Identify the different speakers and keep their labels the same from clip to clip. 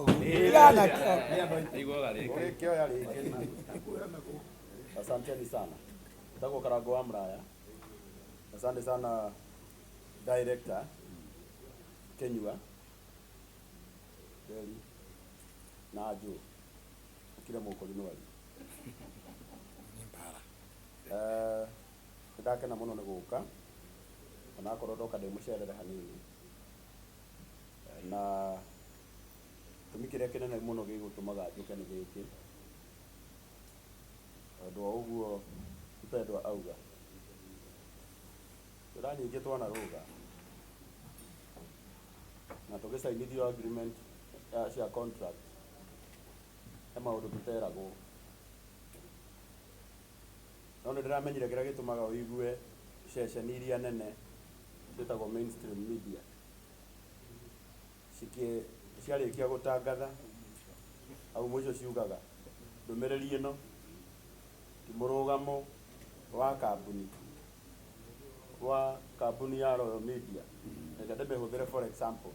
Speaker 1: Tigana nakĩo.
Speaker 2: Iguaga rĩngĩ.
Speaker 3: Ũgĩkĩoya rĩngĩ. Asanteni sana. Tagwo Karango wa Mraya. Asante sana director Kenyua Beli na Joe kila mũkori nwari. Eh, nĩndakena mũno nĩ gũka onakorwo ndoka ndĩ mũcerere hanini na gĩtũmi kĩrĩa kĩnene mũno gĩgũtũmaga njũke nĩ gĩkĩ tondũ o ũguo mpendwa auga njĩra nyingĩ twanarũga na tũgĩcainithio agreement cia contract he maũndũ tũteragwo no nĩ ndĩramenyire kĩrĩa gĩtũmaga ũigue ceceni iria nene ciĩtagwo mainstream media cikĩ ciarĩkia gũtangatha hau mũico ciugaga ndũmĩrĩri ĩno ti mũrũgamo wa kambuni wa kambuni ya Royal Media reke ndĩmĩhũthĩre for example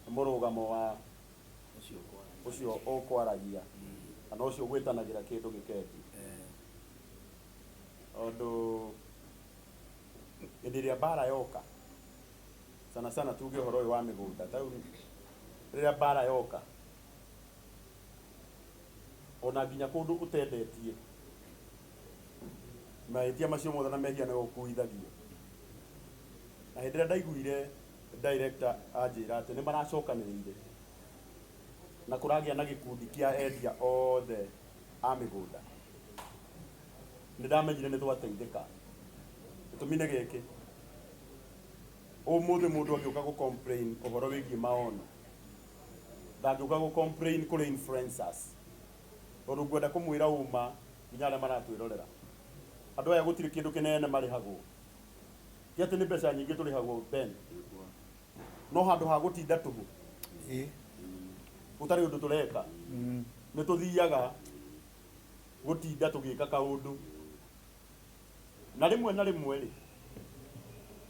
Speaker 3: nĩ mũrũgamo wa ũcio ũkwaragia kana ũcio ũgwĩtanagĩra kĩndũ gĩkendio tondũ hĩndĩ ĩrĩa mbara yoka sana sana tuge ũhoro ũyũ wa mĩgũnda ta rĩu rĩrĩa mbara yoka ona nginya kũndũ ũtendetie mahĩtia macio mothe na mehia nĩ ũkuithagio na hĩndĩ ĩrĩa ndaiguire director anjĩra atĩ nĩ maracokanĩrĩire na kũragĩa na gĩkundi kĩa endia othe a mĩgũnda nĩ ndamenyire nĩ twateithĩka gĩtũmi nĩ gĩkĩ ũmũthĩ mũndũ angĩũka gũ complain ũhoro wĩgiĩ maono ndangĩũka gũ complain kũrĩ influencers tondũ ngwenda kũmwĩra ũma nginya arĩa maratwĩrorera andũ aya gũtirĩ kĩndũ kĩnene marĩhagwo ti atĩ nĩ mbeca nyingĩ tũrĩhagwo Ben no handũ ha gũtinda tũhũ gũtarĩ ũndũ tũreka nĩ tũthiaga gũtinda tũgĩka kaũndũ na rĩmwe na rĩmwe rĩ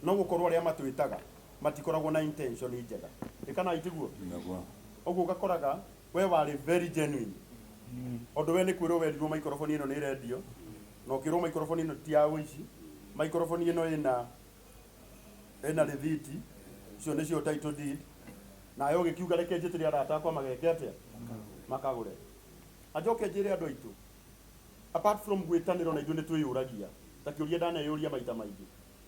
Speaker 3: no gũkorwo arĩa matwĩtaga matikoragwo na intention njega ĩ kana itiguo
Speaker 2: Nĩguo.
Speaker 3: ũguo ũgakoraga we warĩ very genuine ũndũ we nĩ kwĩrwo werirwo microphone ĩno nĩ ĩrendio na ũkĩrwo microphone ĩno ti ya ũici microphone ĩno ĩna ĩna rĩthiti icio nĩcio title deed nawe ũgĩkiuga reke njĩtĩre arata akwa mageke atĩa makagũre na njoke njĩre andũ aitũ apart from gwĩtanĩro na ithuĩ nĩ twĩyũragia ta kĩũria ndaneyũria maita maingĩ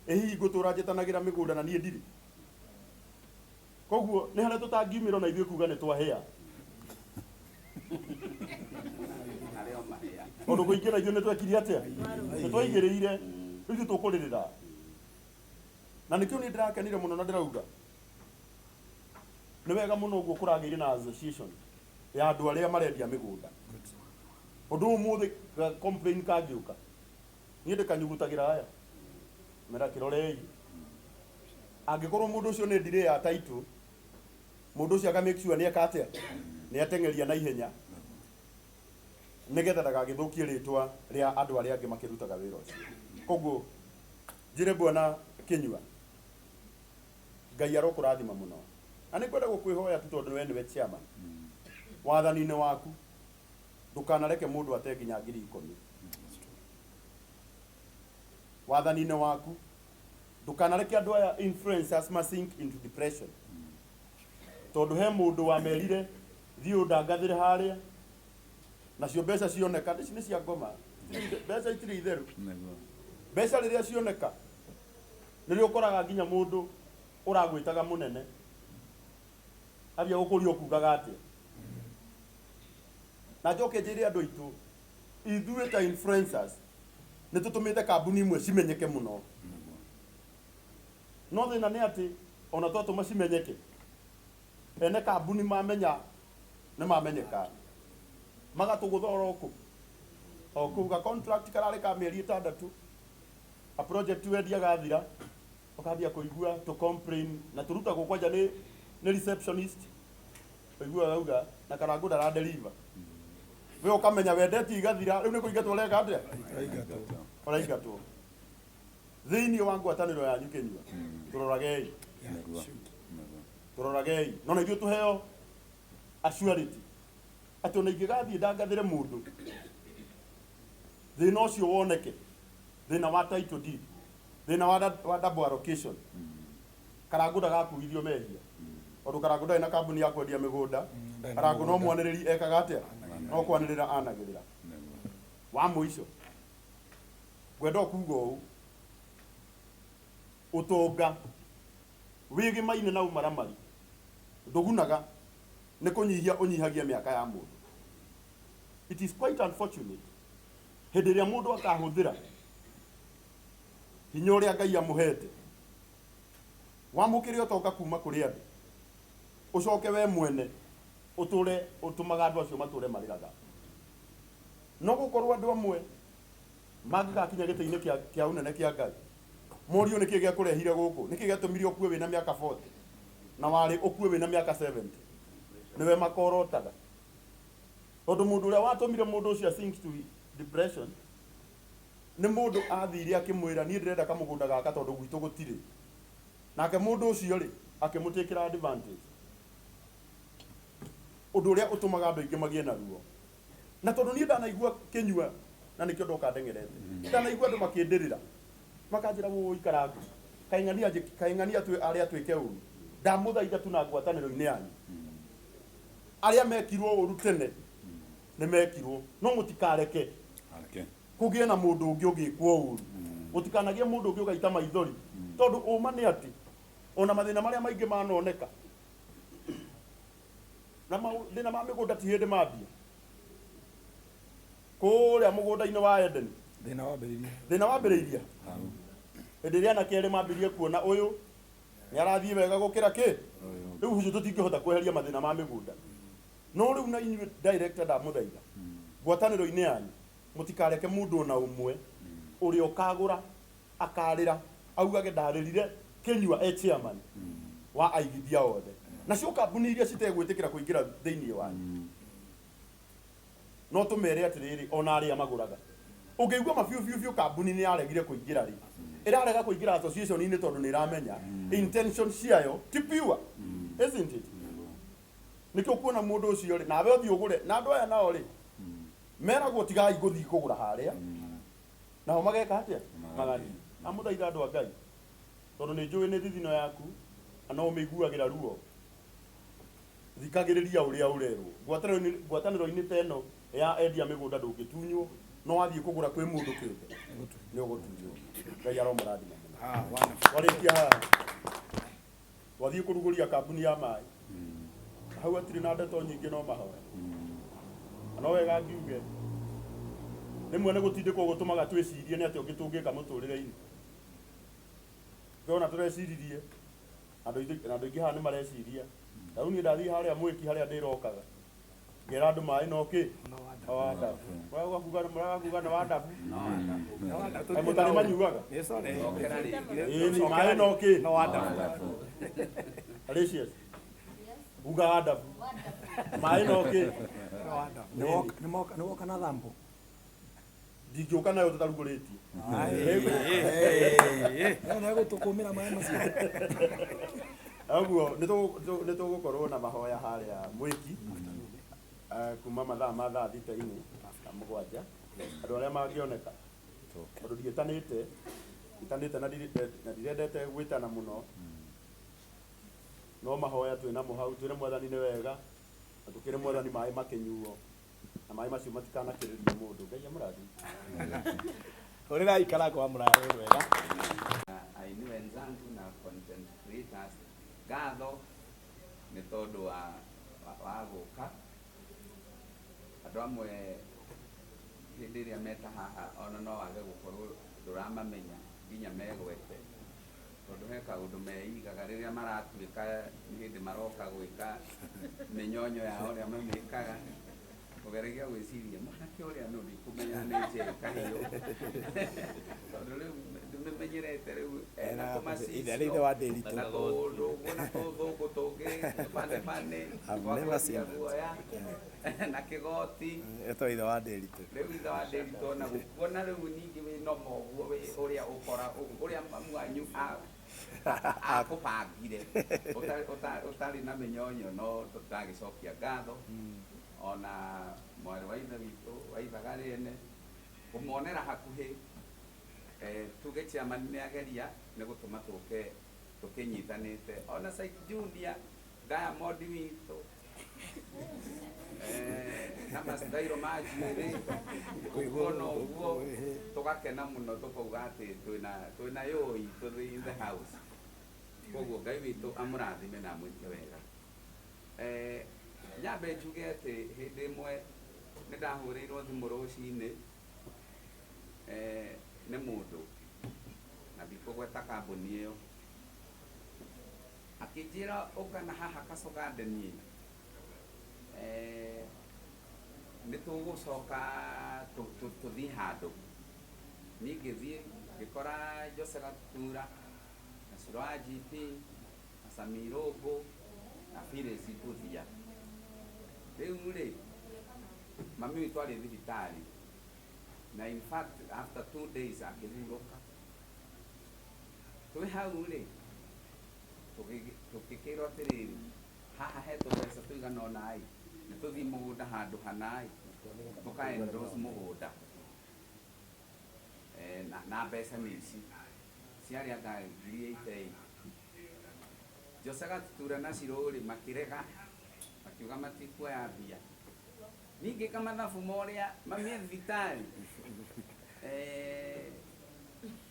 Speaker 3: ĩ hihi ngũtũra njĩtanagĩra mĩgũnda na niĩ ndirĩ koguo nĩ harĩa tũtangiumĩra na ithuĩ kuga nĩ twahĩa tondũ kũingĩra ithuĩ nĩ twekire atĩa nĩ twaigĩrĩire rĩu ithuĩ tũkũrĩrĩra na nĩkĩo niĩ ndĩrakenire mũno na ndĩrauga nĩ wega mũno ũguo kũragĩire na association ya andũ arĩa marendia mĩgũnda ũndũ ũmũthĩ complain kangĩũka niĩ ndĩkanyugutagĩra aya mera kĩrorei angĩkorwo mũndũ ũcio nĩ ndirĩ ya title mũndũ ũcio aka make sure nĩ eka atĩa nĩ ateng'eria na ihenya nĩgetha ndagagĩthũkie rĩtwa rĩa andũ arĩa angĩ makĩrutaga wĩra ũcio koguo njĩre bwana Kĩnyua Ngai arokũrathima mũno na nĩ ngwenda gũkwĩhoya tu tondũ we nĩwe chairman wathani-inĩ waku ndũkanareke mũndũ ate nginya 10,000 wathani-inĩ waku ndũkanareke andũ aya influencers ma sink into depression tondũ he mũndũ wamerire thiĩ ũndangathĩre harĩa nacio mbeca cioneka ici nĩ cia ngoma mbeca itirĩ itheru
Speaker 2: Nĩguo.
Speaker 3: mbeca rĩrĩa cioneka nĩrĩo ũkoraga nginya mũndũ ũragwĩtaga mũnene ambia gũkũria ũkugaga atĩa na njoke njĩre andũ aitũ ithuĩ ta influencers nĩ tũtũmĩte kambuni imwe cimenyeke mũno no thĩna nĩ atĩ ona twatũma cimenyeke ene kambuni mamenya nĩ mamenyeka magatũgũtha oro kũ o kũu ga contract kararĩ ka mĩeri 6 a project wendia gathira ũkambia kũigua tũ complain na tũrutagwo kwanja nĩ nĩ receptionist ũiguaga auga na Karangũ ndara deliver we ũkamenya wendetie igathira rĩu nĩ kũingatwo ũreka atĩa ũraingatwo thĩinĩ wa ngwatanĩro yanyu Kĩnyua tũroragei
Speaker 2: Nĩguo. Nĩguo.
Speaker 3: Tũroragei no na ithuĩ tũheo assurity atĩ ona ingĩgathiĩ ndangathĩre mũndũ thĩna ũcio woneke, thĩna wa title deed, thĩna wa double allocation. Karangũ ndagakuithio mehia tondũ Karangũ ndarĩ na kambuni ya kwendia mĩgũnda.
Speaker 1: Ndarĩ na
Speaker 3: Karangũ no
Speaker 1: mũgũnda.
Speaker 3: mwanĩrĩri ekaga atĩa? No kwanĩrĩra anagĩrĩra. Wa mũico ngwenda o kuga ũũ, ũtonga wĩgĩmaine na ũmaramari ndũgunaga, nĩ kũnyihia ũnyihagia mĩaka ya mũndũ. It is quite unfortunate hĩndĩ ĩrĩa mũndũ akahũthĩra hinya ũrĩa Ngai amũhete wamũkĩre ũtonga kuma kũrĩ andũ, ũcoke we mwene ũtũre ũtũmaga andũ acio matũre marĩraga. No gũkorwo andũ amwe mangĩgakinya gĩtĩ-inĩ kĩa ũnene kĩa Ngai morio nĩkĩ gĩakũrehire gũkũ, nĩkĩ gĩatũmire ũkue wĩna mĩaka 40 na warĩ ũkue wĩna mĩaka 70, nĩwe makorotaga. Tondũ mũndũ ũrĩa watũmire mũndũ ũcio sink to depression nĩ mũndũ athire akĩmwĩra niĩ ndĩrenda kamũgũnda gaka tondũ gwitũ gũtirĩ, nake mũndũ ũcio rĩ akĩmũtĩkĩra advantage, ũndũ ũrĩa ũtũmaga andũ aingĩ magĩe na ruo. Na tondũ niĩ ndanaigua kĩnyua na nĩkĩo ndoka ndeng'erete, ndanaigua andũ makĩndĩrĩra makanjĩra wũi Karangũ, kaĩ ng'ania arĩa twĩke ũru, ndamũthaitha tu na ngwatanĩro-inĩ yanyu arĩa mekirwo ũru tene nĩ mekirwo, no mũtikareke kũgĩe na mũndũ ũngĩ ũgĩkwo ũru, gũtikanagĩe mũndũ ũngĩ ũgaita maithori, tondũ ũma nĩ atĩ ona mathĩna marĩa maingĩ manoneka na mathĩna ma mĩgũnda ti hĩndĩ mambia kũrĩa mũgũnda-inĩ wa Edeni.
Speaker 1: Thĩna wambĩrĩirie
Speaker 3: Thĩna wambĩrĩirie hĩndĩ ĩrĩa anake erĩ mambirie kuona ũyũ nĩ arathiĩ wega gũkĩra kĩ. Rĩu ũcio tũtingĩhota kweheria mathĩna ma mĩgũnda, no rĩu na inyuĩ director ndamũthaitha ngwatanĩro-inĩ yanyu mũtikareke mũndũ ona ũmwe ũrĩa ũkagũra akarĩra augage ndarĩrire kĩnyua e chairman wa aigithia othe. Nacio kambuni iria citegwĩtĩkĩra kũingĩra thĩinĩ wanyu no tũmere atĩrĩrĩ, ona arĩa magũraga ũngĩigua ma biũ biũ biũ kambuni nĩ yaregire kũingĩra rĩ, ĩrarega kũingĩra association-inĩ tondũ nĩ ĩramenya intention ciayo ti pure, isn't it? Nĩkĩo kuona mũndũ ũcio rĩ, nawe ũthiĩ ũgũre. Na andũ aya nao rĩ, meragwo tigai gũthiĩ kũgũra harĩa, nao mageka atĩa? Magathiĩ. Amũthaitha andũ a Ngai, tondũ nĩ njũĩ nĩ thithino yaku na no ũmĩiguagĩra ruo, thikagĩrĩria ũrĩa ũrerwo. Ngwatanĩro-inĩ ta ĩno ya endia mĩgũnda ndũngĩtunywo, no wathiĩ kũgũra kwĩ mũndũ kĩũmbe nĩ ũgũtunywo. Ngai aromũrathima mũno. Twarĩkia haha twathiĩ kũrugũria kambuni ya maĩ, hau hatirĩ na ndeto nyingĩ, no mahoya. Na no wega ngiuge rĩmwe nĩ gũtindĩkwo gũtũmaga twĩcirie nĩ atĩa ũngĩ tũngĩka mũtũrĩre-inĩ. Ndĩrona tũreciririe andũ aingĩ haha nĩ mareciria. Ta rĩu niĩ ndathiĩ harĩa mwĩki harĩa ndĩrokaga ngera andũ maĩ no kĩ no wandabu. Mũraga kuga nĩ wandabu. Kaĩ mũtarĩ manyuaga? Ĩĩ ni maĩ no kĩ
Speaker 1: No wandabu.
Speaker 3: Alicious uga wandabu maĩ no kĩ.
Speaker 1: Nĩ woka na thambo.
Speaker 3: Ndingĩũka nayo tũtarugũrĩtie.
Speaker 1: Nĩ gũtũkũmĩra maĩ macio.
Speaker 3: Ũguo nĩ tũgũkorwo na mahoya harĩa mwĩki kuma mathaa ma thaa thita-inĩ na mũgwanja, andũ arĩa mangĩoneka, tondũ ndiĩtanĩte itanĩte na ndirendete gwĩtana mũno, no mahoya twĩnamo hau, twĩre Mwathani nĩ wega na tũkĩre Mwathani maĩ makĩnyuo na maĩ macio matikanakĩrĩrie mũndũ. Ngai amũrathime.
Speaker 1: Hũrĩrai Karangũ wa Mũraya rũĩ rwega.
Speaker 2: Aini wenzangu na content creators ngatho nĩ tondũ wa gũka. Andũ amwe hĩndĩ ĩrĩa meta haha ona no wage gũkorwo ndũramamenya nginya megwete, tondũ he kaũndũ meigaga rĩrĩa maratuĩka nĩ hĩndĩ maroka gwĩka mĩnyonyo yao ũrĩa mamĩkaga, ũgeragia gwĩciria mwanake ũrĩa no ndikũmenya nĩ Njeri Kahiũ, tondũ rĩu ndĩmĩmenyerete rĩu ena
Speaker 1: Ithe arĩ ithe wa Ndĩritũ.
Speaker 2: Na tũũndũ ũguo na tũthũngũ tũngĩ bane bane.
Speaker 1: I've never seen that.
Speaker 2: Guoya na kĩgoti.
Speaker 1: Etwo ithe wa Ndĩritũ.
Speaker 2: Rĩu ithe wa Ndĩritũ ona gũkuona rĩu ningĩ wĩ noma ũguo wĩ ũrĩa ũkora ũrĩa mamu wanyu Akũbangire ũtarĩ na mĩnyonyo, no tũtagĩcokia ngatho ona mwarĩ wa ithe witũ wa ithaga rĩene kũmonera hakuhĩ. Tuge chairman nĩ ageria nĩ gũtũma tũke tũkĩnyitanĩte, ona Syke Junior Diamond witũ na mastairo ma njuĩrĩ ũguo na ũguo, tũgakena mũno, tũkauga atĩ twĩna yũi tũthĩ in the house. Koguo Ngai witũ amũrathime na amwĩke wega. Nyambe njuge atĩ hĩndĩ ĩmwe nĩ ndahũrĩirwo thimũ rũcinĩ nĩ mũndũ, na ndikũgweta kambuni ĩyo, akĩnjĩra ũka na haha Castle Garden, nĩ tũgũcoka tũthiĩ handũ. Niĩ ngĩthiĩ ngĩkora Jose Gatutura na Ciro wa GP na Samirũngũ na Phyllis Mbuthia. Rĩu rĩ, mami witũ arĩ thibitarĩ, na in fact after 2 days akĩhurũka. Twĩ hau rĩ, tũgĩkĩrwo atĩrĩrĩ, haha he tũbeca tũigana ũna ĩ, nĩ tũthiĩ mũgũnda handũ hana ĩ, tũka endorse mũgũnda. Na mbeca nĩ ici ciarĩ anga 80,000. Jose Gatutura na Ciro rĩ, makĩrega, makiuga matikuoya mbia. Niĩ ngĩka mathabu ma ũrĩa mami e thibitarĩ,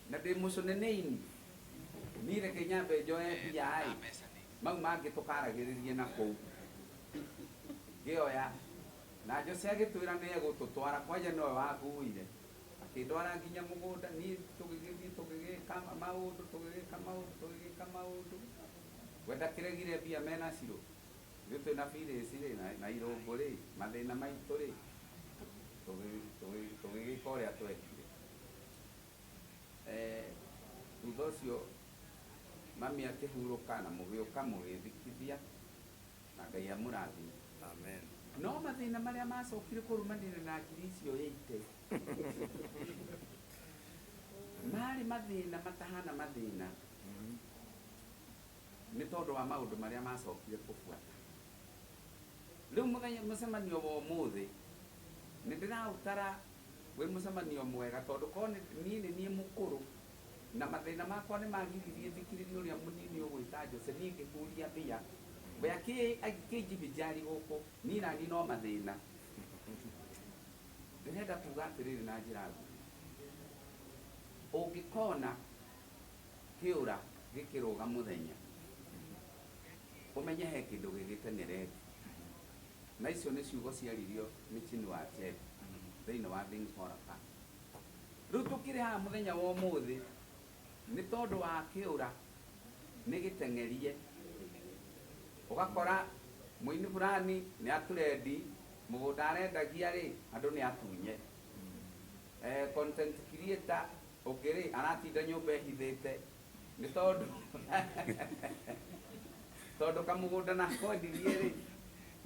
Speaker 2: na ndĩ mũcũnĩnĩini, niĩ reke nyambe njoe mbia ĩ, mau mangĩ tũkaragĩrĩrie na kũu. Ngĩoya, na Jose agĩtwĩra nĩ egũtũtwara, kwanja nĩwe wanguire, akĩndwara nginya mũgũnda. Niĩ tũgĩgĩthiĩ, tũgĩgĩka maũndũ, tũgĩgĩka maũndũ, tũgĩgĩka maũndũ. We ndakĩregire mbia mena Ciro. Ithuĩ twĩna Phyllis rĩ na Irũngũ rĩ, mathĩna maitũ rĩ, tũgĩgĩka ũrĩa twekire. Thutha ũcio mami akĩhurũka, na mũgĩũka mũgĩthikithia, na Ngai amũrathime.
Speaker 1: Amen.
Speaker 2: No mathĩna marĩa macokire kũrũmanĩrĩra na ngiri icio 80 marĩ mathĩna matahana mathĩna, nĩ tondũ wa maũndũ marĩa macokire kũbuata. Rĩu mũthenya mũcemanio wa ũmũthĩ nĩ ndĩraũtara wĩ mũcemanio mwega, tondũ korwo niĩ nĩ niĩ mũkũrũ na mathĩna makwa nĩ magiririe thikĩrĩrie ũrĩa mũnini ũgwĩta Jose, niĩ ngĩkũria mbia, we akĩnjibinjari gũkũ, niĩ nani no mathĩna. Ndĩrenda kuga atĩrĩrĩ na njĩra nguhĩ, ũngĩkona kĩũra gĩkĩrũga mũthenya, ũmenye he kĩndũ gĩgĩteng'erete. Na icio nĩ ciugo ciaririo nĩ Chinua Achebe thĩinĩ wa Things Fall Apart. Rĩu tũkĩrĩ haha mũthenya wa ũmũthĩ nĩ tondũ wa kĩũra nĩ gĩteng'erie. Ũgakora mũini fulani nĩ atũrendi mũgũnda arendagia rĩ, andũ nĩ atunye. Content creator ũngĩ rĩ, aratinda nyũmba ĩhithĩte nĩ tondũ kamũgũnda na kwendirie rĩ,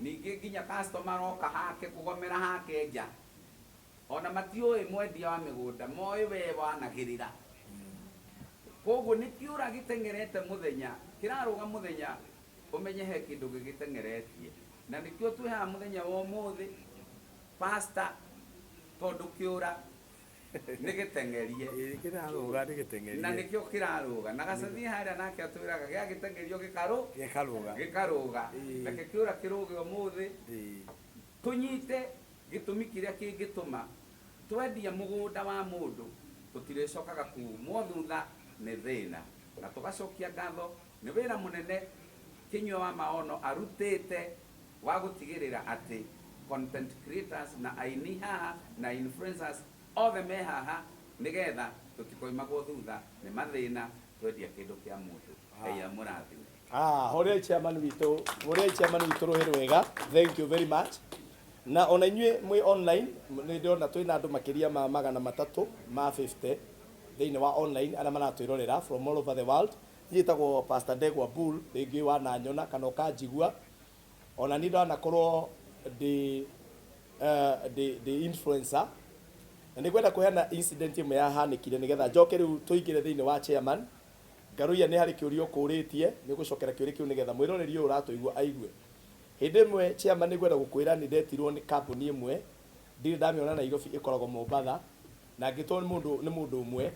Speaker 2: ningĩ nginya customer aroka hake kũgomera hake nja, ona matiũĩ mwendia wa mĩgũnda, moĩ we wanagĩrĩra. Koguo nĩ kĩũra gĩteng'erete mũthenya, kĩrarũga mũthenya, ũmenye he kĩndũ gĩgĩteng'eretie. Na nĩkĩo twĩ haha mũthenya wa ũmũthĩ, pastor, tondũ kĩũra nĩ gĩteng'erie.
Speaker 1: Ĩĩ, kĩrarũga nĩ gĩteng'erie.
Speaker 2: Na nĩkĩo kĩrarũga, na gacathiĩ harĩa nake atwĩraga gĩagĩteng'erio gĩkarũ
Speaker 1: Gĩkarũga.
Speaker 2: Gĩkarũga. Reke kĩũra kĩrũge ũmũthĩ, tũnyite gĩtũmi kĩrĩa kĩngĩtũma twendia mũgũnda wa mũndũ tũtirĩcokaga kumwo thutha nĩ thĩna. Na tũgacokia ngatho nĩ wĩra mũnene Kinyua wa Maono arutĩte wa gũtigĩrĩra atĩ content creators na aini haha na influencers othe me haha, nĩgetha tũtikoimagwo thutha nĩ mathĩna twendia kĩndũ kĩa mũndũ. Ngai amũrathime.
Speaker 1: Ah, hũrĩrai chairman witũ, hũrĩrai chairman witũ rũhĩ rwega. Thank you very much. Na ona inyuĩ mwĩ online, nĩ ndĩrona twĩna andũ makĩria ma 350 thĩinĩ wa online arĩa maratwĩrorera from all over the world. Niĩ njĩtagwo Pastor Ndegwa Bull, rĩngĩ wananyona kana ũkanjigua. Ona niĩ ndanakorwo ndĩ influencer. Na nĩ ngwenda kũheana incident ĩmwe yahanĩkire nĩgetha njoke rĩu tũingĩre thĩinĩ wa chairman. Ngaruiya nĩ harĩ kĩũria ũkũrĩtie, nĩ ũgũcokera kĩũria kĩu nĩgetha mwĩroreri ũyũ ũratũigua aigue. Hĩndĩ ĩmwe chairman nĩ ngwenda gũkwĩra nĩ ndetirwo nĩ kambuni ĩmwe, ndirĩ ndamĩona Nairobi ĩkoragwo Mombatha, na ngĩtwo nĩ mũndũ ũmwe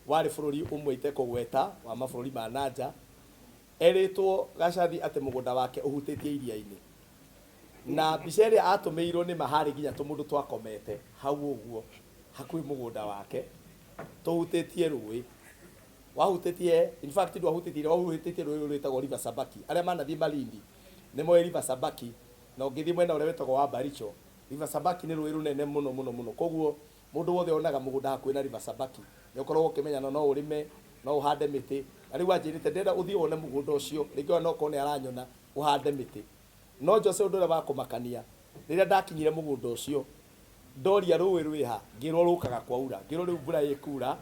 Speaker 1: warĩ bũrũri ũmwe itekũgweta wa mabũrũri ma nanja, erĩtwo Gacathi atĩ mũgũnda wake ũhutĩtie iria-inĩ. Na mbica ĩrĩa atũmĩirwo nĩ ma harĩ nginya tũmũndũ twakomete hau ũguo hakuhĩ mũgũnda wake tũhutĩtie rũĩ. Wahutĩtie, in fact ndwahutĩtie iria, wahutĩtie rũĩ rũrũ rwĩtagwo River Sabaki. Arĩa manathiĩ Malindi nĩ moĩ River Sabaki, na ũngĩthiĩ mwena ũrĩa wĩtagwo wa Baricho, River Sabaki nĩ rũĩ rũnene mũno mũno mũno. Koguo mũndũ wothe wonaga mũgũnda hakuhĩ na River Sabaki nĩ ũkoragwo ũkĩmenya no ũrĩme, no ũhande mĩtĩ. Na rĩu anjĩrĩte ndĩrenda ũthiĩ wone mũgũnda ũcio, rĩngĩ ona no okorwo nĩ aranyona, ũhande mĩtĩ. No Jose ũndũ ũrĩa wa kũmakania, rĩrĩa ndakinyire mũgũnda ũcio, ndoria rũĩ rwĩ ha, ngĩrwo rũkaga kwaura. Ngĩrwo rĩu mbura ĩkura,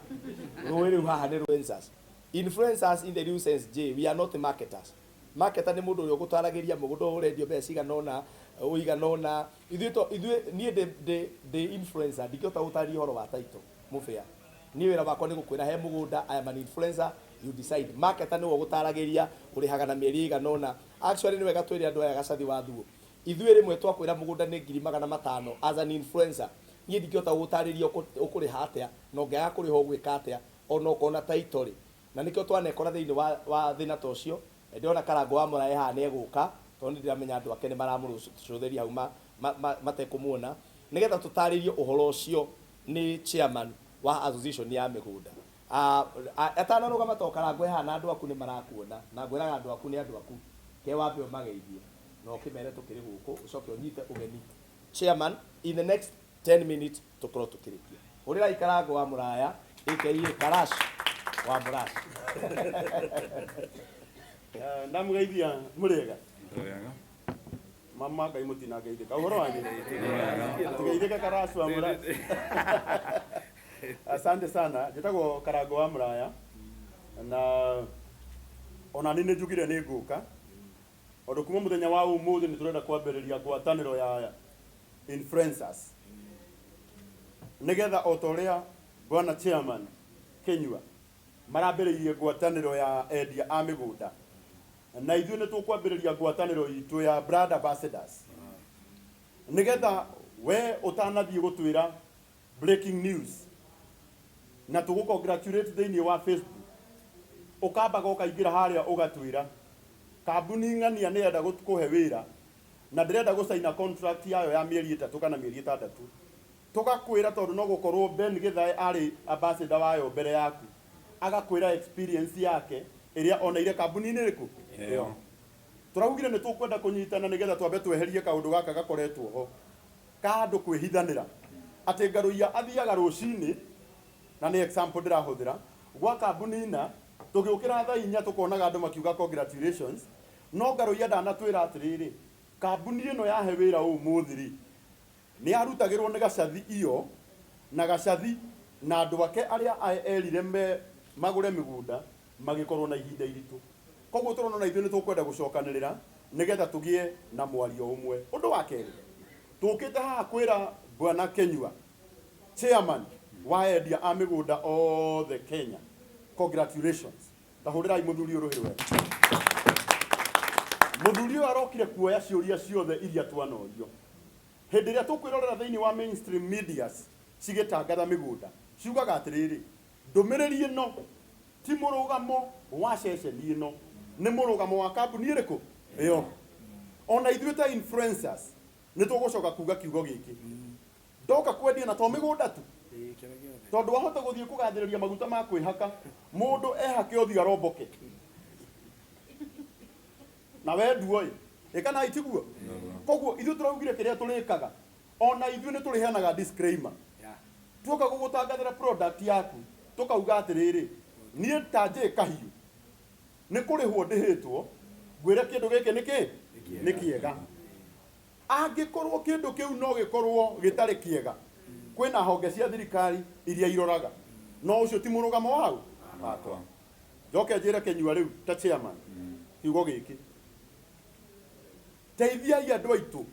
Speaker 1: rũĩ rĩu haha nĩ influencers. Influencers in the real sense, J, we are not marketers. Marketer nĩ mũndũ ũrĩa ũgũtaragĩria mũgũnda ũyũ ũrendio mbeca cigana ũna, ũigana ũna. Ithuĩ to, ithuĩ, niĩ ndĩ, ndĩ, ndĩ influencer, ndingĩhota gũtarĩria ũhoro wa title, mũbĩa. Niĩ wĩra wakwa nĩ gũkwĩra he mũgũnda, I am an influencer, you decide. Marketer nĩwe ũgũtaragĩria, ũrĩhaga na mĩeri ĩigana ũna. Actually nĩ wega twĩre andũ aya Gacathi wa Thuo, ithuĩ rĩmwe twakwĩra mũgũnda nĩ ngiri magana matano as an influencer, niĩ ndingĩhota gũgũtarĩria ũkũrĩha atĩa, na ũngĩaga kũrĩha ũgwĩka atĩa, ona ũkona title rĩ. Na nĩkĩo twanekora thĩinĩ wa thĩna ta ũcio. Ndĩrona Karangũ wa Mũrae haha nĩ egũka, tondũ nĩ ndĩramenya andũ ake nĩ maramũcũthĩria hau matekũmuona, nĩgetha tũtarĩrie ũhoro ũcio nĩ chairman wa association ya mĩgũnda. Atanarũgama to Karangũ haha na andũ aku nĩ marakuona, na ngwĩraga andũ aku nĩ andũ aku, ke wambe ũmageithie na ũkĩmere tũkĩrĩ gũkũ, ũcoke ũnyite ũgeni chairman in the next 10 minutes tũkorwo tũkĩrĩkia. Hũrĩrai Karangũ wa Mũraya aka Karash wa Mũrash.
Speaker 3: Ndamũgeithia mũrĩega. Mama Ngai mũtinangeithĩka. Ũhoro wanyu? Tũgeithĩke Karash wa Mũrash. Asante sana. Njĩtagwo Karangũ wa Mũraya na ona niĩ nĩ njugire nĩ ngũka tondũ kuma mũthenya wa ũmũthĩ nĩ tũrenda kwambĩrĩria ngwatanĩro ya influencers nĩgetha o ta ũrĩa bwana chairman Kenyua marambĩrĩirie ngwatanĩro ya endia a mĩgũnda, na ithuĩ nĩ tũkwambĩrĩria ngwatanĩro itũ ya brand ambassadors, nĩgetha we ũtanathiĩ gũtwĩra breaking news na tũgũ congratulate thĩinĩ wa Facebook, ũkambaga ũkaingĩra harĩa ũgatwĩra kambuni ng'ania nĩ ĩrenda gũkũhe wĩra na ndĩrenda gũcaina contract yayo ya mĩeri 3 kana mĩeri 6. Tũgakwĩra tondũ no gũkorwo Ben Githae arĩ ambassador wayo mbere yaku, agakwĩra experience yake ĩrĩa oneire kambuni-inĩ ĩrĩkũ ĩyo. Tũraugire nĩ tũkwenda kũnyitana nĩgetha twambe tweherie kaũndũ gaka gakoretwo ho ka andũ kwĩhithanĩra atĩ Ngaruiya athiaga rũcinĩ, na nĩ example ndĩrahũthĩra, gwa kambuni na tũgĩũkĩra thaa 4 tũkonaga andũ makiuga congratulations, no Ngaruiya ndanatwĩra atĩrĩrĩ, kambuni ĩno yahe wĩra ũmũthĩ rĩ, nĩ yarutagĩrwo nĩ Gacathi iyo na Gacathi na andũ ake arĩa erire me magũre mĩgũnda magĩkorwo na ihinda iritũ. Koguo tũrona ona ithuĩ nĩ tũkwenda gũcokanĩrĩra nĩgetha tũgĩe na mwario ũmwe. Ũndũ wa kerĩ, tũkĩte haha kwĩra bwana Kenyua, chairman wa endia a mĩgũnda othe Kenya, congratulations. Ta hũrĩrai mũthuri ũyũ rũhĩ rwega. Mũthuri ũyũ arokire kuoya ciũria ciothe iria twanorio. Hĩndĩ ĩrĩa tũkwĩrorera thĩinĩ wa mainstream medias cigĩtangatha mĩgũnda, ciugaga atĩrĩrĩ, ndũmĩrĩri ĩno ti mũrũgamo wa ceceni ĩno, nĩ mũrũgamo wa kambuni ĩrĩkũ ĩyo. Ona ithuĩ ta influencers nĩ tũgũcoka kuga kiugo gĩkĩ, ndoka kwendia na to mĩgũnda tu, tondũ wahota gũthiĩ kũgathĩrĩria maguta ma kwĩhaka, mũndũ ehake ũthiũ aromboke na we nduoĩ ĩka na itiguo. Koguo ithuĩ tũraugire kĩrĩa tũrĩkaga, ona ithuĩ nĩ tũrĩheanaga disclaimer. Tuoka gũgũtangathĩra product yaku, tũkauga atĩrĩrĩ, niĩ ta Njĩ Kahiũ nĩ kũrĩhwo ndĩhĩtwo ngwĩre kĩndũ gĩkĩ nĩ kĩ nĩ kĩega. Angĩkorwo kĩndũ kĩu no gĩkorwo gĩtarĩ kĩega, kwĩna honge cia thirikari iria iroraga, no ũcio ti mũrũgamo wau wakwa. Njoke njĩre Kenyua rĩu ta chairman kiugo gĩkĩ, teithiai andũ aitũ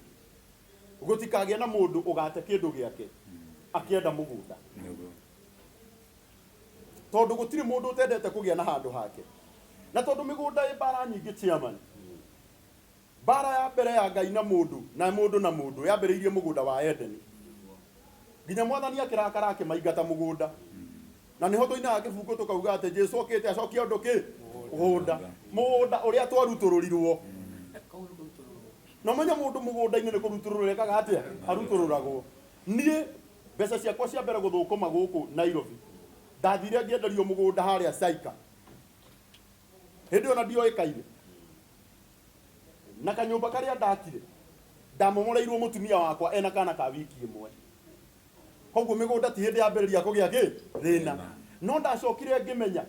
Speaker 3: gũtikagĩe na mũndũ ũgate kĩndũ gĩake akĩenda mũgũnda, tondũ gũtirĩ mũndũ ũtendete kũgĩa na handũ hake. Na tondũ mĩgũnda ĩ mbara nyingĩ, chairman, mbara ya mbere ya Ngai na mũndũ na mũndũ na mũndũ yambĩrĩirie mũgũnda wa Edeni, nginya Mwathani akĩrakara akĩmaingata mũgũnda. Na nĩho tũinaga kĩbungo tũkauga atĩ Jesu okĩte acokie ũndũ kĩ mũgũnda, mũgũnda ũrĩa twarutũrũrirwo. Na ũmenye mũndũ mũgũnda-inĩ nĩ kũrutũrũrwo ekaga atĩa? Arutũrũragwo. Niĩ mbeca ciakwa cia mbere gũthũkũma gũkũ Nairobi, ndathire ngĩenderio mũgũnda harĩa Saika. Hĩndĩ ĩyo na ndioĩkaine. Na kanyũmba karĩa ndakire, ndamomoreirwo mũtumia wakwa ena kana ka wiki ĩmwe. Koguo mĩgũnda ti hĩndĩ yambĩrĩria kũgĩa kĩ? Thĩna. No ndacokire ngĩmenya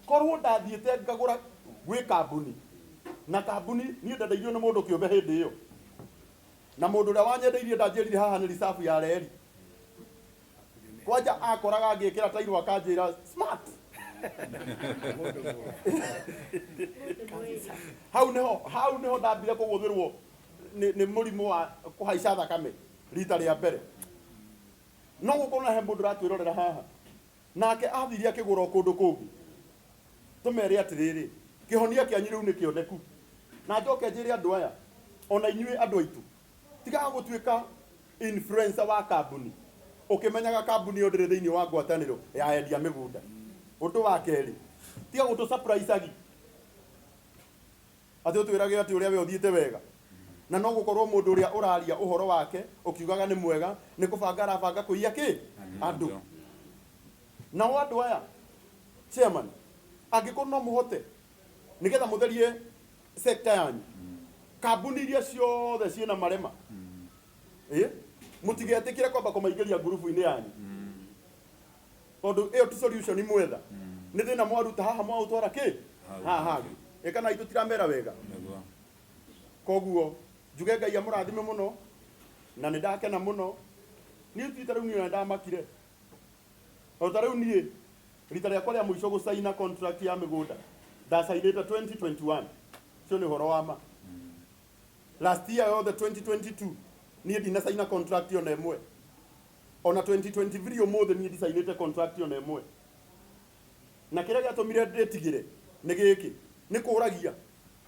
Speaker 3: korwo ndathiĩte ngagũra gwĩ kambuni, na kambuni niĩ ndendeirio nĩ mũndũ kĩũmbe hĩndĩ ĩyo. Na mũndũ ũrĩa wanyendeirie ndanjĩrire haha nĩ reserve ya reri. Kwanja akoraga ngĩkĩra tairũ akanjĩra smart. Hau nĩho ndambire kũgũthĩrwo nĩ mũrimũ wa kũhaica thakame rita rĩa mbere. No gũkorwo na he mũndũ ũratwĩrorera haha nake athire akĩgũra o kũndũ kũngĩ, tũmere atĩrĩrĩ, kĩhonia kĩanyu rĩu nĩ kĩoneku. Na njoke njĩre andũ aya, ona inyuĩ andũ aitũ, tigaga gũtuĩka influencer wa kambuni ũkĩmenyaga kambuni ĩyo ndĩrĩ thĩinĩ wa ngwatanĩro ya endia mĩgũnda. Ũndũ wa kerĩ, tiga gũtũ surprise agi atĩ ũtwĩrage atĩ ũrĩa we ũthiĩte wega, na no gũkorwo mũndũ ũrĩa ũraria ũhoro wake ũkiugaga nĩ mwega nĩ kũbanga arabanga kũiya kĩ andũ. Nao andũ aya, chairman, angĩkorwo no mũhote nĩgetha mũtherie sector yanyu, kambuni iria ciothe ciĩna marema, ĩ mũtigetĩkĩre kwamba kũmaingĩria ngurubu-inĩ yanyu, tondũ ĩyo ti solution mwetha. Nĩ thĩna mwaruta haha mwaũtwara kĩ haha hangĩ. Ĩ kana itũ tiramera wega?
Speaker 4: Nĩguo.
Speaker 3: Koguo njuge Ngai amũrathime mũno, na nĩ ndakena mũno. Niĩ ti ta rĩu niĩ ona ndamakire, o ta rĩu niĩ rita rĩakwa rĩa mũico gũcaina contract ya mĩgũnda ndacainĩte 2021. Ũcio nĩ ũhoro wa ma. Last year yothe 2022 niĩ ndinacaina contract ona ĩmwe. Ona 2023 ũmũthĩ niĩ ndicainĩte contract ona ĩmwe. Na kĩrĩa gĩatũmire ndĩtigĩre nĩ gĩkĩ, nĩ kũragia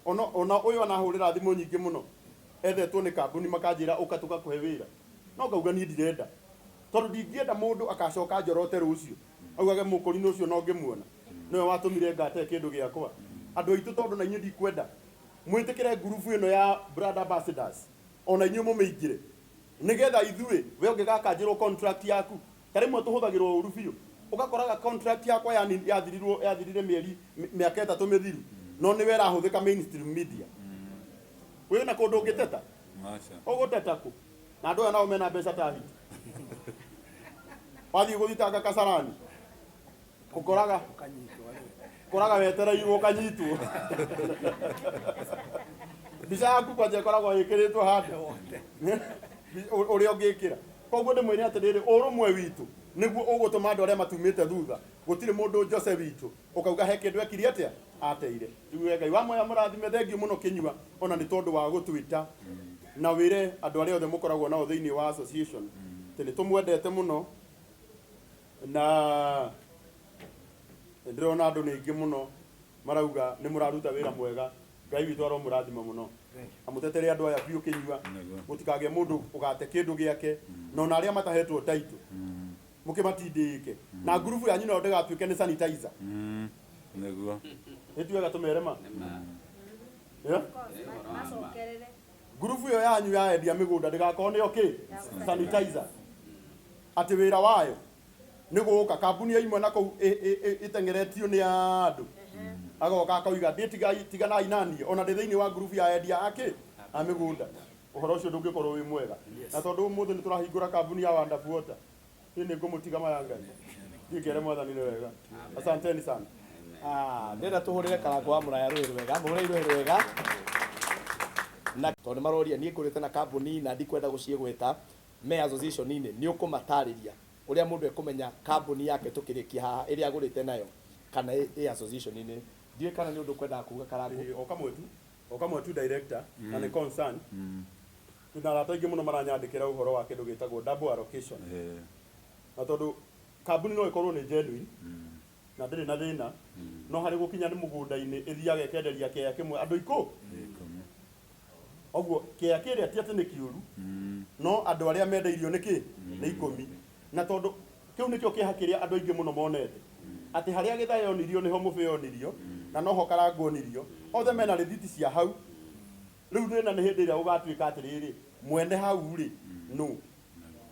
Speaker 3: ona ũyũ anahũrĩra thimũ nyingĩ mũno ethetwo nĩ kambuni, makanjĩra ũka tũgakũhe wĩra, no ngauga niĩ ndirenda, tondũ ndingĩenda mũndũ akacoka njorote rũciũ augage mũkũrinũ ũcio no ngĩmuona nĩwe watũmire ngate kĩndũ gĩakwa. Andũ aitũ, tondũ na inyuĩ ndikwenda mwĩtĩkĩre ngurubu ĩno ya brand ambassadors, ona inyuĩ mũmĩingĩre, nĩgetha ithuĩ we ũngĩgakanjĩrwo contract yaku, ta rĩmwe tũhũthagĩrwo ũru biũ. Ũgakoraga contract yakwa yani yathirirwo, yathirire mĩeri mĩaka 3 mĩthiru, no nĩwe ĩrahũthĩka mainstream media. Wĩna kũndũ ũngĩteta?
Speaker 4: Aca.
Speaker 3: Ũgũteta kũ na andũ aya nao mena mbeca ta hiti? Wathiĩ gũthitanga Kasarani, ũkoraga wetereirwo ũkanyitwo. Mbica yaku kwanja ĩkoragwo ĩkĩrĩtwo handũ ũrĩa ũngĩkĩra. Koguo ndĩmwĩre atĩrĩrĩ, ũrũmwe witũ nĩguo ũgũtũma andũ arĩa matumĩte thutha. Gũtirĩ mũndũ Jose witũ ũkauga he kĩndũ ekire atĩa ateire. Njuge Ngai wa moya mũrathime. Thengiũ mũno Kĩnyua, ona nĩ tondũ wa gũtwĩta, na wĩre andũ arĩa othe mũkoragwo nao thĩinĩ wa association atĩ nĩ tũmwendete mũno. Na ndĩrona andũ nĩ aingĩ mũno marauga nĩ mũraruta wĩra mwega. Ngai witũ aromũrathima mũno, amũtetere andũ aya biũ, Kĩnyua.
Speaker 4: Nĩguo.
Speaker 3: Gũtikagĩe mũndũ ũgate kĩndũ gĩake, na ona arĩa matahetwo taitũ mũkĩmatindĩke, na ngurubu yanyu nayo ndĩgatuĩke nĩ sanitizer.
Speaker 4: Nĩguo.
Speaker 3: Nĩ tũmere ma.
Speaker 2: Nĩma.
Speaker 3: Yeah?
Speaker 5: Macokerere.
Speaker 3: Ngurubu ĩyo yanyu ya endia mĩgũnda ndĩgakorwo nĩyo kĩ sanitizer, atĩ wĩra wayo nĩ gũka kambuni yaimwe na kũu ĩteng'eretio nĩ andũ, agoka akoiga ndĩ tiganai naniĩ, ona ndĩ thĩinĩ wa ngurubu ya endia akĩ a mĩgũnda. Ũhoro ũcio ndũngĩkorwo wĩ mwega. Na tondũ ũmũthĩ nĩ tũrahingũra kambuni ya Wonderful Water, niĩ nĩ ngũmũtiga maya. Ngai thiĩ ngere Mwathani nĩ wega. Asanteni sana.
Speaker 1: Ah, ndĩrenda tũhũrĩre Karango wa Mũraya rũĩ rwega, mũhũrĩre rũĩ rwega. Na tondũ nĩ maroria niĩ ngũrĩte na kambuni na ndikwenda gũciĩgweta me association-inĩ, nĩ ũkũmatarĩria ũrĩa mũndũ ekũmenya kambuni yake tũkĩrĩkia haha ĩrĩa agũrĩte nayo kana ĩ association-inĩ. Ndiũĩ kana nĩ ũndũ ũkwendaga kuga, Karango.
Speaker 3: Ĩĩ, o kamwe tu, director, na nĩ concern. Twĩna arata aingĩ mũno maranyandĩkĩra ũhoro wa kĩndũ gĩtagwo double allocation. Na tondũ kambuni no ĩkorwo nĩ genuine. Na ndĩrĩ na thĩna, no harĩ gũkinya nĩ mũgũnda-inĩ ĩthiaga ĩkenderia kĩea kĩmwe andũ ikũ. Ũguo kĩea kĩrĩa ti atĩ nĩ kĩũru, no andũ arĩa mendeirio nĩ kĩ nĩ 10. Na tondũ kĩu nĩkĩo kĩeha kĩrĩa andũ aingĩ mũno monete, atĩ harĩa Gĩthae yonirio nĩho Mũbĩ yonirio, na noho Karangũ onirio, othe mena rĩthiti cia hau. Rĩu thĩna nĩ hĩndĩ ĩrĩa gũgatuĩka atĩrĩrĩ, mwene hau rĩ nũ?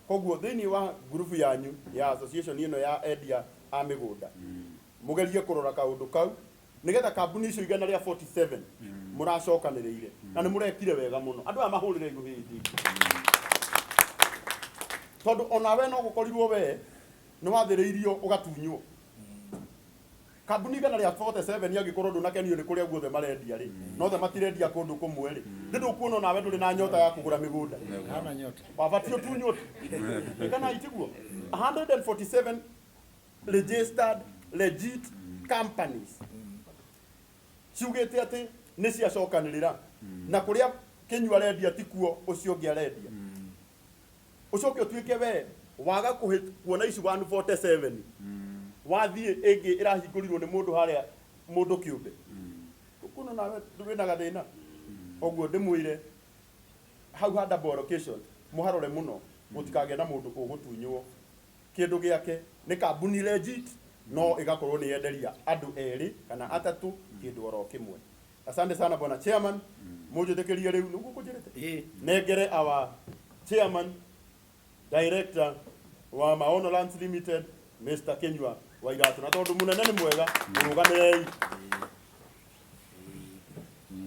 Speaker 3: Koguo thĩinĩ wa ngurubu yanyu ya association ĩno ya endia a mĩgũnda, mũgerie kũrora kaũndũ kau nĩgetha kambuni icio 147 mũracokanĩrĩire, na nĩ mũrekire wega mũno. Andũ aya mahũrĩre rũhĩndĩ, tondũ onawe no gũkorirwo we nĩ wathĩrĩirio ũgatunywo kambuni 147. Angĩkorwo ndũnakenio nĩ kũrĩa guothe marendia rĩ, no othe matirendia kũndũ kũmwe rĩ, nĩ ndũkuona onawe ndũrĩ na nyota ya kũgũra mĩgũnda.
Speaker 6: Hana nyota.
Speaker 3: Wabatiĩ ũtunywo tu, kana itiguo? 147 registered legit companies ciugĩte atĩ nĩ ciacokanĩrĩra, na kũrĩa Kĩnyua arendia tikuo ũcio ũngĩ arendia. Ũcoke ũtuĩke we waga kuona ici 147, wathiĩ ĩngĩ ĩrahingũrirwo nĩ mũndũ harĩa, mũndũ kĩũmbe, kuona nawe wĩna gathĩna. Ũguo ndĩmwĩre hau ha double allocation mũharore mũno, gũtikagĩe na mũndũ ũgũtunywo kĩndũ gĩake nĩ kambuni legit, no ĩgakorwo nĩ yenderia andũ erĩ kana atatũ kĩndũ oro kĩmwe. Asante sana, bwana chairman. Mũnjĩtĩkĩrie rĩu nĩguo kũnjĩrĩte nengere our chairman director wa Maono Lands Limited, Mr. Kinyua wa Iratũ, na tondũ mũnene nĩ mwega, mũrũgamĩrei.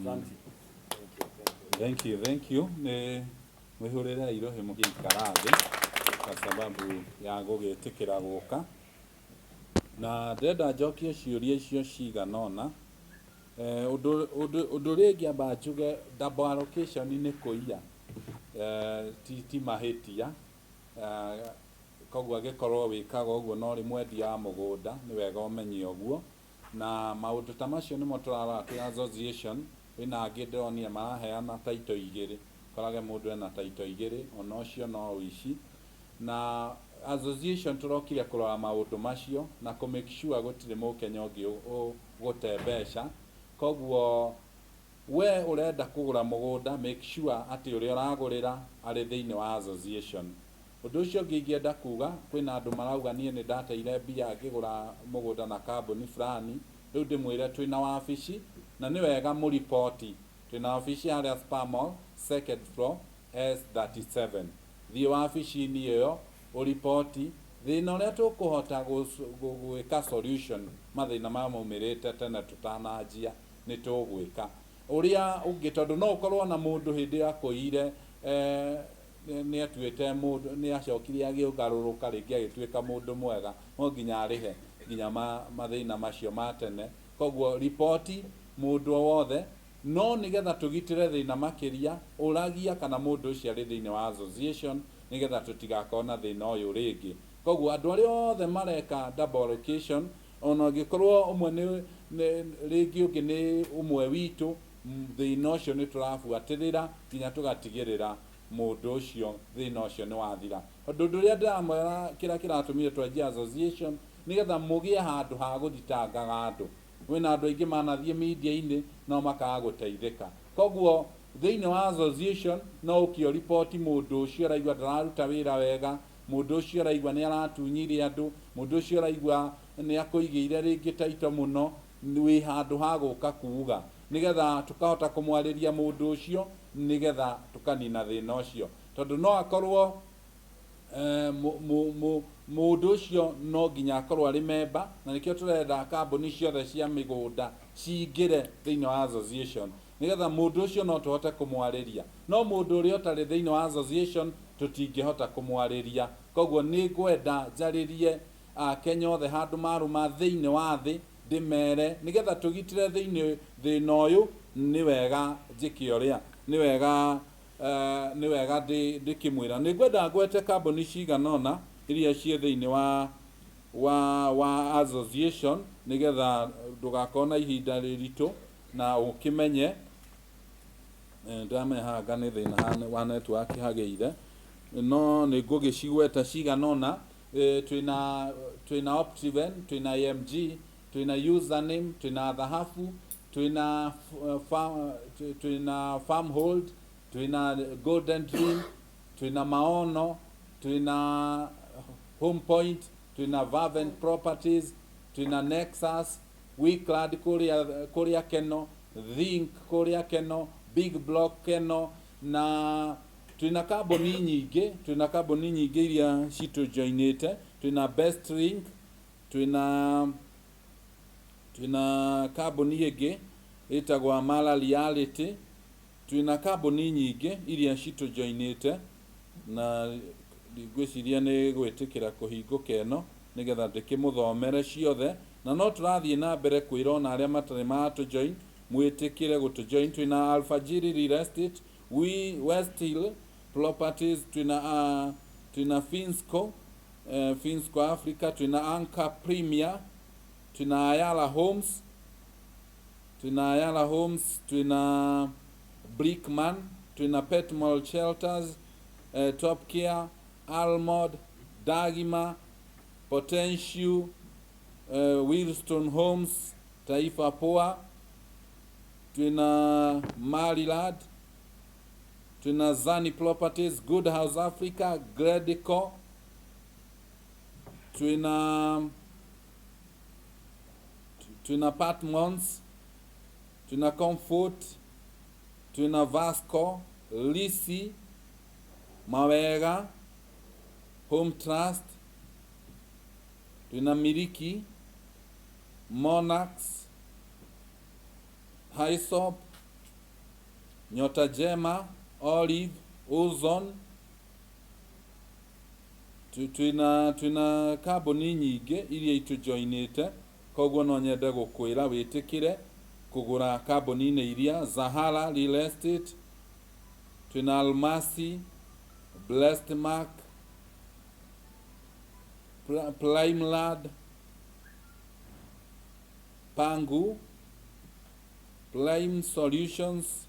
Speaker 3: Asante.
Speaker 4: Thank you, thank you. Nĩ mwĩhũrĩre irohe mũgĩikara thĩ kwa sababu ya gũgĩtĩkĩra gũka, na ndĩrenda njokie ciũria icio cigana ũna. Ũndũ ũrĩa ingĩamba njuge, double allocation nĩ kũiya, ti mahĩtia. Koguo angĩkorwo wĩkaga ũguo no ũrĩ mwendia wa mũgũnda, nĩ wega ũmenye ũguo. Na maũndũ ta macio nĩmo tũrarora twĩ association. Kwĩna angĩ ndĩronire maraheana title igĩrĩ, ũkorage mũndũ ena title igĩrĩ, ona ũcio no ũici. Na association tũrokire kũrora maũndũ macio na kũ make sure gũtirĩ mũkenya ũngĩ ũgũte mbeca. Koguo we ũrenda kũgũra mũgũnda, make sure atĩ ũrĩa ũragũrĩra arĩ thĩinĩ wa association. Ũndũ ũcio ũngĩ ingĩenda kuga, kwĩna andũ marauga, "Niĩ nĩ ndateire mbia ngĩgũra mũgũnda na kambuni fulani." Rĩu ndĩmwĩre twĩna wabici, na nĩ wega mũriboti. Twĩna wabici harĩa Spar Mall, second floor, S37. Thiĩ wabici-inĩ ĩyo ũriboti thĩna ũrĩa tũkũhota gwĩka solution. Mathĩna maya maumĩrĩte tene tũtananjia, nĩ tũgwĩka ũrĩa ũngĩ, tondũ no ũkorwo na mũndũ hĩndĩ ĩyo akũire, nĩ atuĩte mũndũ, nĩ acokire agĩũgarũrũka rĩngĩ agĩtuĩka mũndũ mwega, no nginya arĩhe nginya mathĩna macio ma tene. Koguo riboti mũndũ o wothe, no nĩgetha tũgitĩre thĩna makĩria, ũragia kana mũndũ ũcio arĩ thĩinĩ wa association, nĩgetha tũtigakorwo na thĩna ũyũ rĩngĩ. Koguo andũ arĩa othe mareka double allocation, ona ũngĩkorwo ũmwe nĩ rĩngĩ ũngĩ nĩ ũmwe witũ, thĩna ũcio nĩ tũrabuatĩrĩra nginya tũgatigĩrĩra mũndũ ũcio thĩna ũcio nĩ wathira. Tondũ ũndũ ũrĩa ndĩramwĩra, kĩrĩa kĩratũmire twanjie association, nĩgetha mũgĩe handũ ha gũthitangaga andũ. Kwĩna andũ aingĩ manathiĩ media-inĩ no makaga gũteithĩka. Koguo thĩinĩ wa association no ũkĩo riboti mũndũ ũcio ũraigua ndararuta wĩra wega, mũndũ ũcio ũraigua nĩ aratunyire andũ, mũndũ ũcio ũraigua nĩ akũigĩire rĩngĩ taito mũno, wĩ handũ ha gũka kuga, nĩgetha tũkahota kũmwarĩria mũndũ ũcio, nĩgetha tũkanina thĩna ũcio. Tondũ no akorwo mũndũ ũcio no nginya akorwo arĩ memba, na nĩkĩo tũrenda kambuni ciothe cia mĩgũnda cingĩre thĩinĩ wa association, nĩgetha mũndũ ũcio no tũhote kũmwarĩria. No mũndũ ũrĩa ũtarĩ thĩinĩ wa association tũtingĩhota kũmwarĩria. Koguo nĩ ngwenda njarĩrie Akenya othe handũ marũma thĩinĩ wa thĩ, ndĩmere nĩgetha tũgitĩre thĩinĩ thĩna ũyũ, nĩ wega njĩke ũrĩa nĩ wega, nĩ wega ndĩkĩmwĩra. Nĩ ngwenda ngwete kambuni cigana ũna iria ciĩ thĩinĩ wa association, nĩgetha ndũgakorwo na ihinda rĩritũ na ũkĩmenye. Ndĩramenya haha nĩ thĩna wa network hagĩire, no nĩ ngũgĩcigweta cigana ũna. Twĩna Optiven, twĩna AMG. Twĩna Username, twĩna Dhahabu, twĩna farm, twĩna Farmhold, twĩna Golden Dream, twĩna Maono, twĩna Home Point, twĩna Vavent Properties, twĩna Nexus, Weklad kũrĩa kũrĩa Keno, Think kũrĩa Keno, Big Block Keno, na twĩna kambuni nyingĩ, twĩna kambuni nyingĩ iria citũjoinĩte. Twĩna Best Link, twĩna kambuni ĩngĩ ĩtagwo Amara Reality. Twĩna kambuni nyingĩ iria citũjoinĩte, na ngwĩciria nĩ gwĩtĩkĩra kũhingũka ĩno nĩgetha ndĩkĩmũthomere ciothe, na no tũrathiĩ na mbere kwĩra ona arĩa matarĩ maratũjoin mwĩtĩkĩre gũtũjoin. Twĩna Alfajiri Real Estate, we West Hill Properties, twĩna Finsco Africa, twĩna Anchor Premier, twĩna Ayala Homes, twĩna Ayala Homes, twĩna Brickman, twĩna Petmall Shelters, Top Care, Almod, Dagima, Potential, Wilston Homes, Taifa Poa, twĩna Marilad, twĩna Zani Properties, Good House Africa, Gredico, twĩna Patmons, twĩna Comfort, twĩna Vasco, Lisi, Mawega, Home Trust, twĩna Miliki, Monarchs, Hyssop, Nyota Njema, Olive, Ozone. Twĩna kambuni nyingĩ iria itũjoinĩte, koguo no nyende gũkwĩra wĩtĩkĩre kũgũra kambuni-inĩ iria Zahara Real Estate, twĩna Almasi, Blessed Mark, Primelad, Pangu, Prime Solutions.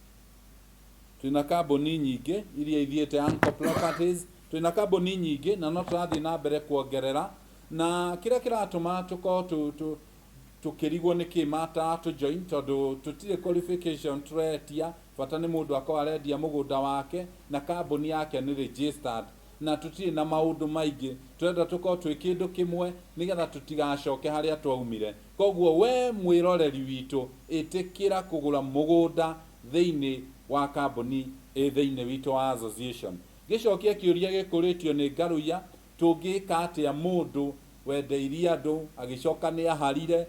Speaker 4: Twĩna kambuni nyingĩ iria ithiĩte, Anchor Properties. Twĩna kambuni nyingĩ na no tũrathiĩ na mbere kuongerera, na kĩrĩa kĩratũma tũkorwo tũkĩrigwo nĩkĩ mataratũ join, tondũ tũtirĩ qualification tũretia. Bata nĩ mũndũ akorwo arendia mũgũnda wake na kambuni yake nĩ registered, na tũtirĩ na maũndũ maingĩ. Tũrenda tũkorwo twĩ kĩndũ kĩmwe nĩgetha tũtigacoke harĩa twaumire. Koguo we mwĩroreri witũ, ĩtĩkĩra kũgũra mũgũnda thĩinĩ wa kambuni ĩ thĩinĩ witũ wa association. Gĩcokia kĩũria gĩkũrĩtio nĩ Ngaruiya, tũngĩka atĩa mũndũ wendeirie andũ agĩcoka nĩ aharire,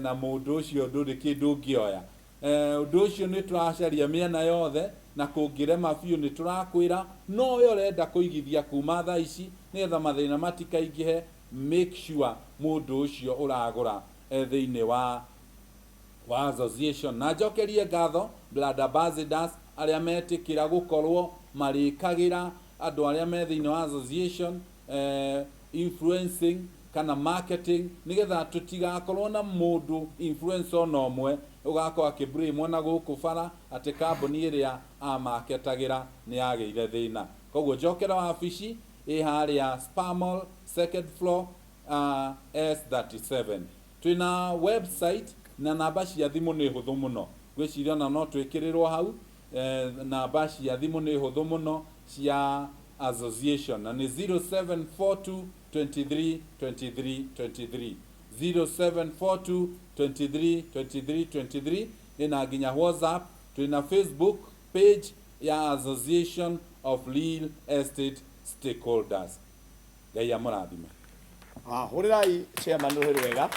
Speaker 4: na mũndũ ũcio ndũrĩ kĩndũ ũngĩoya? Ũndũ ũcio nĩ tũracaria mĩena yothe, na kũngĩrema biũ nĩ tũrakwĩra. No we ũrenda kũigithia kuma thaa ici nĩgetha mathĩna matikaingĩhe, make sure mũndũ ũcio ũragũra e thĩinĩ wa association. Na njokerie ngatho brand ambassadors arĩa metĩkĩra gũkorwo marĩkagĩra andũ arĩa me thĩinĩ wa association, influencing kana marketing, nĩgetha tũtigakorwo na mũndũ influencer ona ũmwe ũgakorwo akĩblame na gũkũ bara atĩ kambuni ĩrĩa amaketagĩra nĩ yagĩire thĩna. Koguo njokera wabici ĩ harĩa Spamall, second floor, S37. Twĩna website na namba cia thimũ nĩ hũthũ mũno. Ngwĩciria ona no twĩkĩrĩrwo hau. Namba cia thimũ nĩ hũthũ mũno cia association, na nĩ 0742 23 23 23, 0742 23 23 23. Ĩna nginya WhatsApp. Twĩna Facebook page ya Association of Real Estate Stakeholders. Ngai amũrathime.
Speaker 1: Ah, hũrĩrai chairman rũhĩ rwega,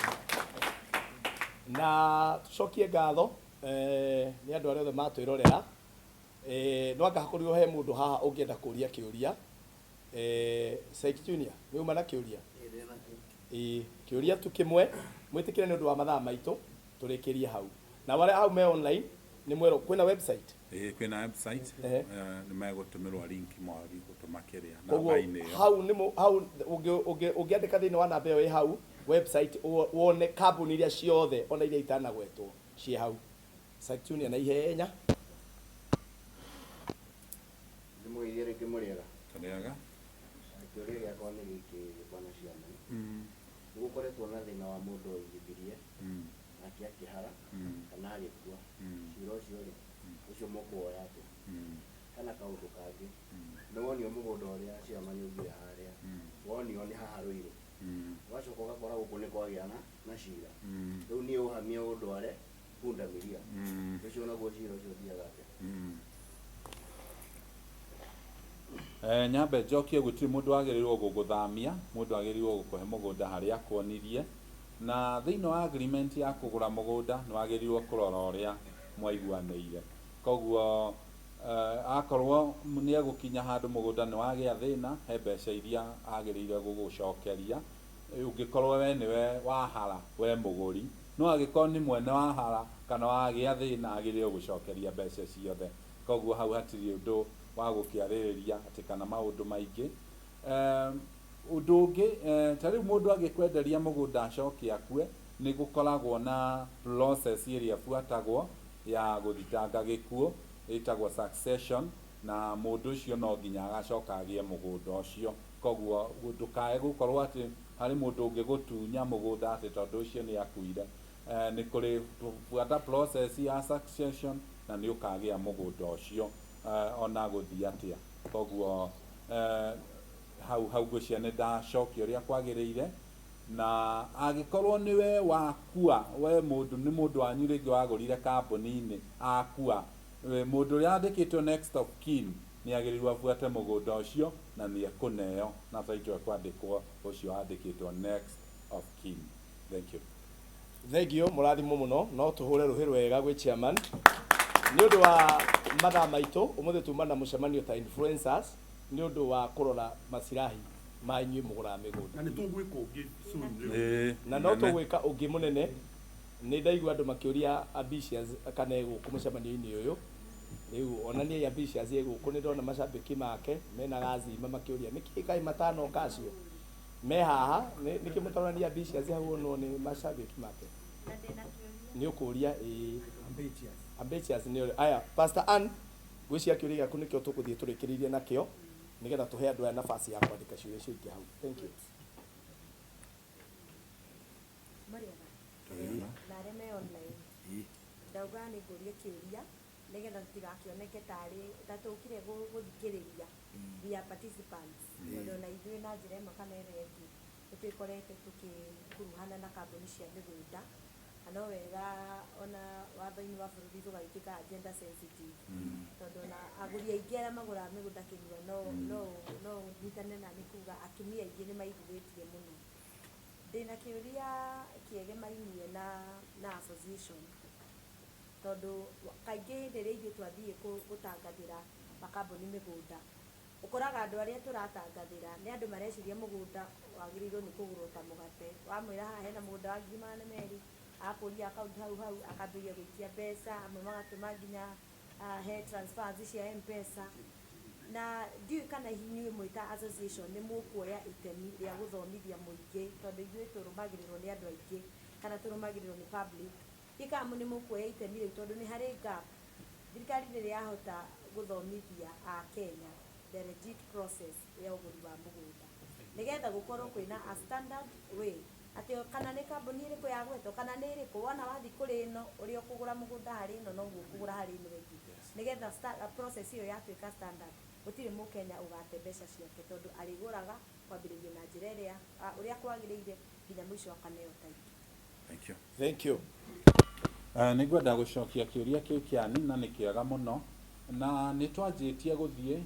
Speaker 1: na tũcokie ngatho nĩ andũ arĩa othe matwĩrorera. No anga hakorirwo he mũndũ haha ũngĩenda kũria kĩũria. Saik Junior, nĩ uma na kĩũria? Ĩĩ, kĩũria tu kĩmwe, mwĩtĩkĩre nĩ ũndũ wa mathaa maitũ tũrĩkĩrie hau. Na arĩa hau me online nĩ mwerwo kwĩna website.
Speaker 4: Ĩĩ, kwĩna website. Nĩ megũtũmĩrwo link mwagi gũtũma kĩrĩa
Speaker 1: Koguo
Speaker 4: namba-inĩ ĩyo.
Speaker 1: Hau nĩ hau ũngĩandĩka thĩinĩ wa namba ĩyo ĩ hau website, wone kambuni iria ciothe ona iria itanagwetwo ciĩ hau. Saik Junior, na ihenya.
Speaker 6: Ndĩmũgeithie rĩngĩ, mũrĩega?
Speaker 4: Tũrĩega.
Speaker 6: Kĩũria gĩakwa nĩ gĩkĩ, bwana chairman. Nĩ gũkoretwo na thĩna wa mũndũ oigithirie nake akĩhara kana agĩkua. Cira ũcio rĩ, ũcio mũkũwoya atĩa? Kana kaũndũ kangĩ, nĩ wonio mũgũnda ũrĩa chairman augire harĩa, wonio nĩ haha Ruiru, ũgacoka ũgakora gũkũ nĩ kwagĩa na cira. Rĩu niĩ ũhamie ũndware pundamilia. Ũcio naguo cira ũcio ũthiaga atĩa?
Speaker 4: Nyambe njokie, gũtirĩ mũndũ wagĩrĩirwo gũgũthamia. Mũndũ agĩrĩirwo gũkũhe mũgũnda harĩa akuonirie, na thĩinĩ wa agreement ya kũgũra mũgũnda nĩ wagĩrĩirwo kũrora ũrĩa mwaiguanĩire. Koguo akorwo nĩ egũkinya handũ mũgũnda nĩ wagĩa thĩna, he mbeca iria agĩrĩire gũgũcokeria ũngĩkorwo we nĩwe wahara, we mũgũri. No angĩkorwo nĩ mwene wahara kana wagĩa thĩna, agĩrĩirwo gũcokeria mbeca ciothe. Koguo hau hatirĩ ũndũ wa gũkĩarĩrĩria atĩ kana maũndũ maingĩ. Ũndũ ũngĩ, ta rĩu mũndũ agĩkwenderia mũgũnda acoke akue, nĩ gũkoragwo na process ĩrĩa ĩbuatagwo ya gũthitanga gĩkuũ, ĩtagwo succession, na mũndũ ũcio no nginya agacoka agĩe mũgũnda ũcio. Koguo ndũkae gũkorwo atĩ harĩ mũndũ ũngĩgũtunya mũgũnda atĩ tondũ ũcio nĩ akuire. Nĩ kũrĩ buata process ya succession na nĩ ũkagĩa mũgũnda ũcio ona gũthiĩ atĩa. Koguo hau ngwĩciria nĩ ndacokia ũrĩa kwagĩrĩire. Na angĩkorwo nĩwe wakua, we mũndũ nĩ mũndũ wanyu rĩngĩ wagũrire kambuni-inĩ akua, mũndũ ũrĩa andĩkĩtwo next of kin nĩ agĩrĩirwo abuate mũgũnda ũcio na nĩ ekũneo na title ĩkwandĩkwo ũcio andĩkĩtwo next of kin. Thank you.
Speaker 1: Thank you, mũrathimwo mũno. No tũhũre rũhĩ rwega gwĩ chairman nĩ ũndũ wa mathaa maitũ. Ũmũthĩ tuma na mũcemanio ta influencers nĩ ũndũ wa kũrora masirahi ma inyuĩ mũgũraga mĩgũnda.
Speaker 3: Na nĩ tũgwĩka ũngĩ soon rĩu.
Speaker 1: Na no tũgwĩka ũngĩ mũnene. Nĩ ndaigua andũ makĩũria Ambitious kana e gũkũ mũcemanio-inĩ ũyũ. Rĩu onaniai Ambitious e gũkũ. Nĩ ndona macambĩki make mena gacima makĩũria nĩkĩ kaĩ matanoka. Acio me haha, nĩkĩ mũtaronania Ambitious hau onwo nĩ macambĩki make?
Speaker 5: Na ndĩna kĩũria.
Speaker 1: Nĩ ũkũria? Ĩĩ, Ambitious nĩ ũrĩa. Aya, Pastor Ann, ngwĩciria kĩũria gĩaku nĩkĩo tũgũthiĩ tũrĩkĩrĩirie nakĩo nĩgetha tũhe andũ aya nafasi ya kwandĩka ciũria icio ingĩ hau. Thank you.
Speaker 5: Mũrĩega na arĩa me online. Ndauga nĩ ngũrie kĩũria nĩgetha tũtigakĩoneke tarĩ ta tũkire gũthikĩrĩria. We are participants, tondũ ona ithuĩ na njĩra ĩmwe kana ĩrĩa ĩngĩ nĩ twĩkorete tũkĩkuruhana na kambuni cia mĩgũnda. Na no wega ona watho-inĩ wa bũrũri tũgagĩtuĩka gender sensitive, tondũ ona agũri aingĩ arĩa magũraga mĩgũnda kĩnyua no nyitane na nĩ kuga atumia aingĩ nĩ maiguĩtie mũno. Ndĩna kĩũria kĩegemainie na association, tondũ kaingĩ hĩndĩ ĩrĩa ithuĩ twathiĩ gũtangathĩra makambuni mĩgũnda, ũkoraga andũ arĩa tũratangathĩra nĩ andũ mareciria mũgũnda wagĩrĩirwo nĩ kũgũrwo ta mũgate. Wamwĩra haha hena mũgũnda wa 200,000, akũria akaunti hau hau, akambĩrĩria gũikia mbeca. Amwe magatũma nginya he transfers cia M-Pesa. Na ndiũĩ kana inyuĩ mwĩ ta association nĩ mũkuoya itemi rĩa gũthomithia mũingĩ, tondũ ithuĩ tũrũmagĩrĩrwo nĩ andũ aingĩ kana tũrũmagĩrĩrwo nĩ public. Ndiũĩ kana nĩ mũkuoya itemi rĩu, tondũ nĩ harĩ gap. Thirikari ndĩrĩ yahota gũthomithia a Kenya the legit process ya ũgũri wa mũgũnda, nĩgetha gũkorwo kwĩna a standard way atĩ kana nĩ kambuni ĩrĩkũ ya gwetwo kana nĩ ĩrĩkũ, wona wathiĩ kũrĩ ĩno, ũrĩa ũkũgũra mũgũnda harĩ ĩno noguo ũkũgũra harĩ ĩno ĩngĩ, nĩgetha process ĩyo yatuĩka standard, gũtirĩ mũkenya ũgate mbeca ciake, tondũ arĩgũraga kwambĩrĩria na njĩra ĩrĩa ũrĩa kwagĩrĩire nginya mũico akaneo title.
Speaker 4: Thank you.
Speaker 1: Thank you.
Speaker 4: Nĩ ngwenda gũcokia kĩũria kĩu kĩa Nina, nĩ kĩega mũno, na nĩ twanjĩtie gũthiĩ.